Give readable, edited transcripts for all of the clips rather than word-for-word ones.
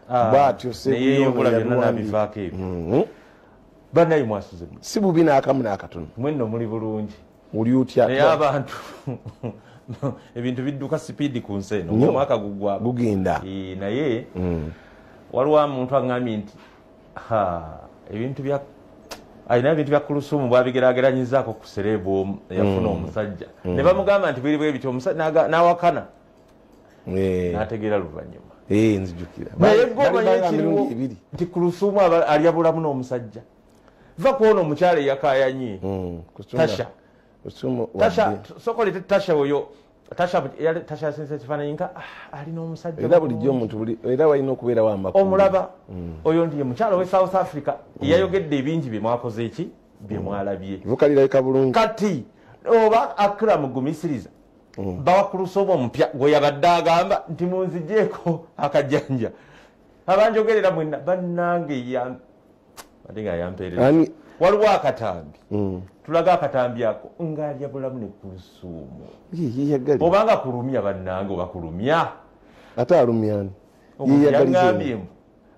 Bwatyo Seguya byonna nabivaako ebyo. Bannaye mwasuze si bubi n'akamu n'akatono. Mwenno muli bulungi. Oli otya? Naye abantu ebintu bidduka sipiidi ku nsi eno, omwaka gugwa gugenda. Naye waliwo omuntu aŋŋambye nti ebintu bya alina ebintu bya Kulusumu bwabigerageranyizaako ku sereebu eyafuna omusajja ne bamugamba nti biri bwe bityo, omusajja n'awakana n'ategeera luvannyuma. Nzijukira. Naye gwe ekiriwo nti Kulusumu alya bulamu n'omusajja. Va kuona omukyala eyakaayanye Tasha. Tasha sokolete Tasha oyo Tasha yasinze ekifaananyi nka alina omusajja. Era bulijjo omuntu era walina okubeerawo amakulu. Omulaba oyo nti ye mukyala we South Africa yayogedde ebingi bye mwakoze eki bye mwalabye. Vukalirabika bulungi. Kati oba Akram gumisiriza bawa Kulusumu omupya gwe yabadde agamba nti munzigyeko akajanja. Abanjogerera mwenna bannange ate nga yampeereza. Waliwo akatambi. Tulaga akatambi ako ng'alya bulamu ne Kulusumu. Obanga kulumya bannange oba kulumya. Ate alumya ani? Yangambye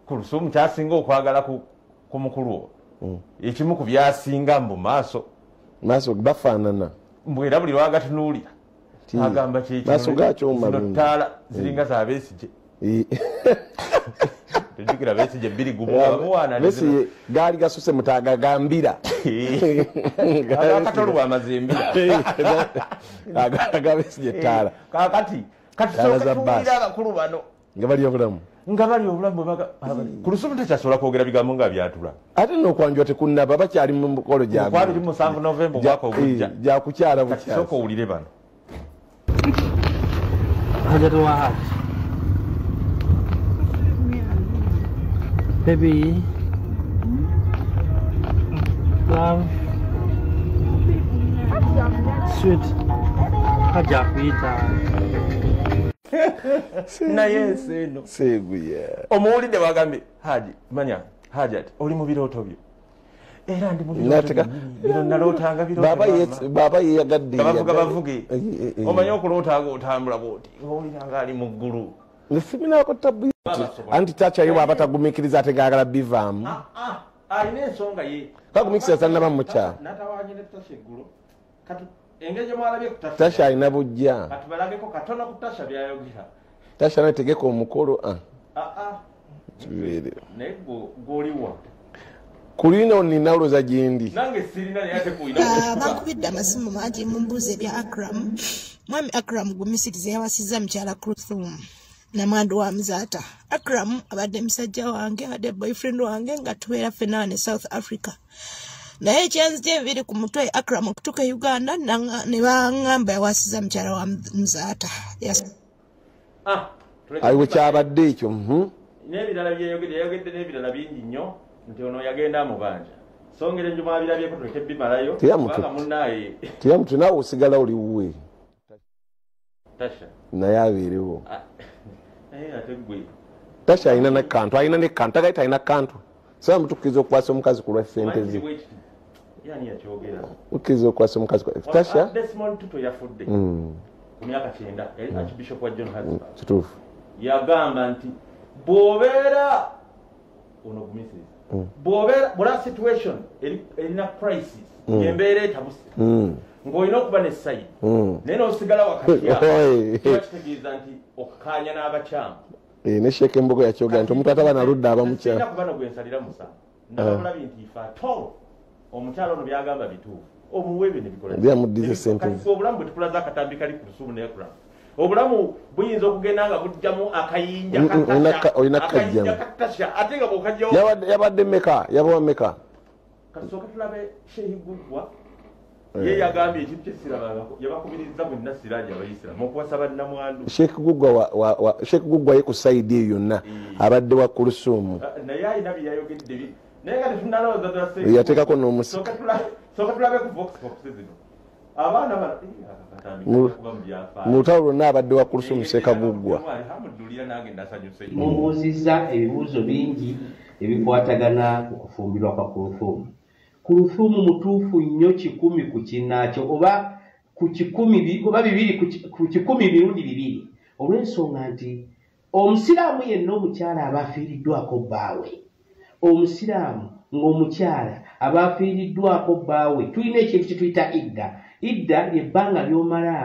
Kulusumu kyasinga okwagala ku mukulu wo. Ekimu ku byasinga mbu maaso. Maaso bafaanana. Mbu era buli lwagatunuulira. Agamba kyekino. Maaso gaakyo malungi. Zino ttaala ziringa za Besigye. Tujjukira Besigye bbiri gumu bamuwaana. Besigye gaali gasuse mutagagambira. Akatolu amaze embira. Aga Besigye ttaala. Kaakati kati sooka tuwulira abakulu bano. Nga bali obulamu. Nga bali obulamu bwe baga. Kulusumu tekyasobola kwogera bigambo nga byatula. Ate n'okwanjula tekunnaba bakyali mu mukolo gyabwe. 27 Novemba omwaka ogujja. Gya kukyala bukyali. Kati sooka owulire bano. Hajat wa Haj. Baby, love, sweet, Haja kuyita. Naye ensi eno. Seguya. Omuwulidde bagambye Haji, manya Hajat oli mu birooto byo. Era ndi mu birooto bino nalootanga birooto. Baba yeyagadde. Bavuga bavuge. Omanyi okuloota ng'otambula bw'oti ng'owulira ng'ali mu ggulu. Nsiminaako tabu. Anti Tasha ye bw'aba tagumiikiriza ate ng'ayagala bivaamu. Alina ensonga ye. Tagumiikiriza tannaba mukyala. Natawaanye ne Tasha eggulo. Kati engeri gye mwalabye ku Tasha. Tasha alina bujja. Kati balageko katono ku Tasha by'ayogera. Tasha naye tegeka omukolo. Kibeere. Naye gw'oliwa. Kulina nina olowooza gye ndi. Nange sirina naye ate kulina. Bankubidde amasimu mangi mumbuuza ebya Akram. Mwami Akram Gumisiriza yawasizza mukyala Kulusumu namwandu wa Muzaata. Akram abadde musajja wange, abadde boyfriend wange nga tubeera ffenna ne South Africa. Naye ekyanzija ebiri ku mutwe Akram okutuuka e Uganda ne baŋŋamba yawasizza mukyala wa Muzaata. Ayiwe kyabadde ekyo. N'ebirala byeyogedde, yayogedde n'ebirala bingi nnyo nti ono yagenda amubanja. Songere nju mwabirabyeko tuleke bimalayo. Kubanga munnaaye. Teyamutu naawe osigala oli wuwe. Tasha. Naye abeerewo. Naye ate ggwe. Tasha alina n'akantu, alina n'ekantu, tagayita alina kantu. Saba mutukkiriza okukwasa omukazi ku lwa ssente ze. Yani yakyogera. Mukkiriza okukwasa omukazi ku Tasha? Desmond Tutu yafudde. Ku myaka 90, yali Archbishop wa John Hudson. Kituufu. Yagamba nti bw'obeera ono gumisiriza. Bw'obeera bw'ola situation erina crisis, embeera etabuse. Ng'olina okuba ne side. Naye n'osigala wakati awo. Kiba kitegeeza nti okkaanya n'abakyamu. Ne Sheikh Mbogo yakyogera nti omuntu ataba naludda aba mukyamu. Sirina kuba nagwe nsalira musango. Ndabamulabi nti ife atolo omukyala ono by'agamba bituufu. Omuwe ebyo ne bikola. Yamuddiza ssente. Kati obulamu bwe tukulaza akatambi kali ku Lusumu ne Akram. Obulamu buyinza okugenda nga bujjamu akayinja ka Olina Tasha. kukajjamu. Akayinja ka Tasha ate nga bw'okajjawo. Yabadde mmeka? Yabawa mmeka? Kati sooka tulabe Sheikh Gugwa. Ye yagambye ekintu kye sirabangako. Yabakubiriza mwenna Siraje Abayisiraamu okuwasa bannamwandu. Sheikh Gugwa Sheikh Gugwa ye ku side eyo yonna abadde wa Kulusumu. Naye alina bye yayogedde. Naye nga tetunnalowooza ddala Sheikh. Yateekako n'omusika. Sooka tulabe ku Vox Pop zino. Abaana bano Mu lutalo lwonna abadde wa Kulusumu Sheikh Gugwa. Alhamdulillah nange nasanyuse. Mumbuuzizza ebibuuzo bingi ebikwatagana ku kufumbirwa kwa Kulusumu. Kulusumu mutuufu nnyo 100 ku kinnaakyo oba ku 100 oba 2 ku 100 mirundi 2 olw'ensonga nti Omusiraamu yenna omukyala aba afiiriddwako bbaawe, omusiraamu ng'omukyala aba afiiriddwako bbaawe, tulina ekintu kye tuyita idda. Idda lyebbanga ly'omala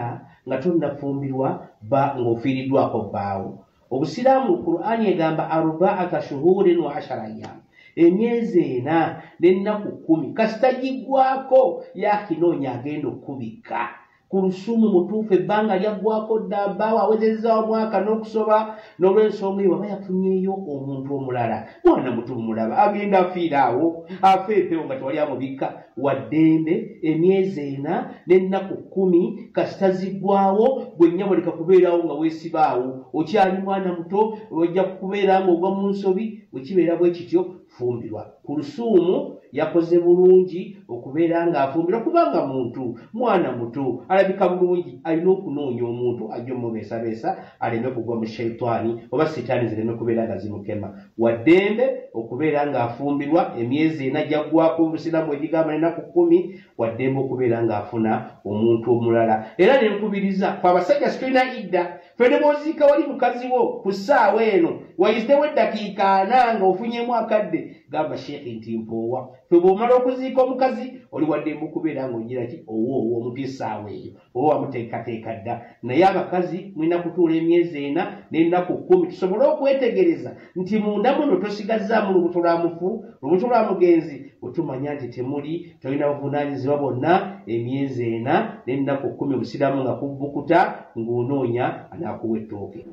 nga tonnafumbirwa ba ng'ofiiriddwako bbaawo. Obusiraamu Qur'ani egamba arbaata shuhurin wa ashara ayyam, emyezi 4 n'ennaku 10 kasita giggwako yakinoonya agenda okubikka. Kulusumu mutuufu ebbanga lyaggwako dda, bbaawe awezezza omwaka n'okusoba. N'olw'ensonga eyo waba yafunyeeyo omuntu omulala, mwana muto mumulaba agenda afiira awo, afa empewo nga tewali amubikka, waddembe emyezi 4 n'ennaku 10 kasita ziggwawo. Gwe nnyabo leka kubeerawo nga weesibaawo, okyali mwana muto, ojja kubeera ng'ogwa mu nsobi. Bwe kibeera bwe kityo, fumbirwa. Kulusumu yakoze bulungi okubeera ng'afumbirwa, kubanga muntu mwana muto alabika bulungi, alina okunoonya omuntu ajja omubeesabeesa aleme kugwa mu shaitaani oba sitaani zireme kubeera nga zimukema. Waddembe okubeera ng'afumbirwa emyezi 4 gyaggwako obusiraamu egigamba n'ennaku 10, waddembe okubeera ng'afuna omuntu omulala. Era ne nkubiriza fe abasajja situlina idda, ffe ne bw'oziika wali mukazi wo ku ssaawa eno wayizdewo eddakiika 40 nga ofunyemu akadde, gamba sheekhi nti mpoowa. Ffe bw'omala okuziika omukazi oli waddembe okubeera ng'ogira ki owoowo omupya essaawa eyo oba wamuteekateeka dda. Naye abakazi mulina kutuula emyezi 4 n'ennaku 10 tusobole okwetegereza nti munda muno tosigazzaamu lubuto lwa mufu, lubuto lwa mugenzi, otumanya nti temuli, tolina buvunaanyizibwa bwonna. Emyezi 4 n'ennaku 10 obusiraamu nga kubbukuta ng'onoonya anaakuwa ettooke.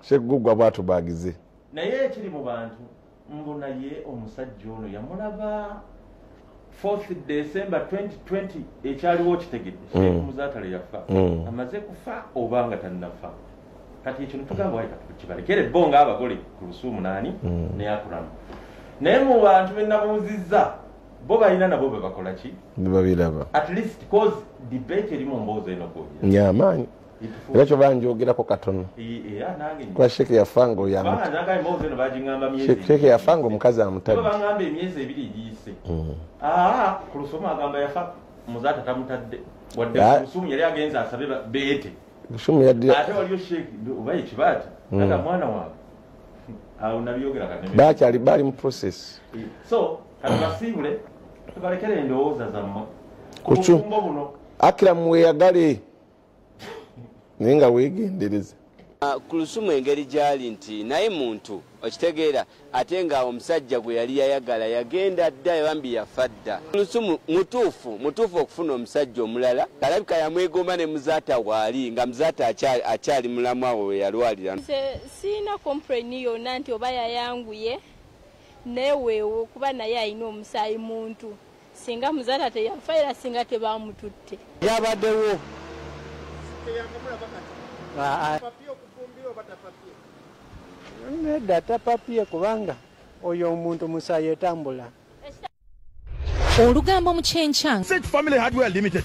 Sseggugwa bw'atubagize. Naye ekiri mu bantu mbu naye omusajja ono yamulaba 4th December 2020 ekyaliwo kitegedde Sheikh Muzaata yafa, amaze kufa oba nga tannafa. Kati ekyo netugamba wayi kibalekere bo ng'abagole Kulusumu nani ne Akram. Naye mu bantu be nabuuzizza bo balina nabo be bakola ki? Babiraba. At least cause debate eri mu mboozi eno kwogera. Nyamaanyi. Era kyo njogerako katono. Era nange Kuba Sheikh yafanga oyo kubanga nagamba emboozi eno bagiŋŋamba myezi Sheikh yafanga omukazi amutadde. Bangamba emyezi 2 egiyise. Kulusumu agamba yafa Muzaata tamutadde. Wadde Kulusumu yali agenze asabe beete. Kulusumu yadde ate waliyo Sheikh oba ekibaati aga mwana wange. Awo nabyogera kati. Bakyali bali mu process. So kati basiibule tubalekere endowooza zammwe. Ku bufumbo buno. Akram weeyagale naye nga weegendereza. Kulusumu engeri gy'ali nti naye muntu okitegeera, ate nga omusajja gwe yali yayagala yagenda dda, bambi yafa dda. Kulusumu mutuufu okufuna omusajja omulala, alabika yamwegomba ne Muzaata waali nga Muzaata akyali mulamu awo we yalwalira. Nze sirina complain yonna nti oba yayanguye neweewo, kuba naye alina omusaayi muntu. Singa Muzaata teyafa era singa tebamututte. Yabaddewo. Nedda tapapye kubanga oyo omuntu musaayi etambula. Olugambo mu kyenkya. Set Family Hardware Limited.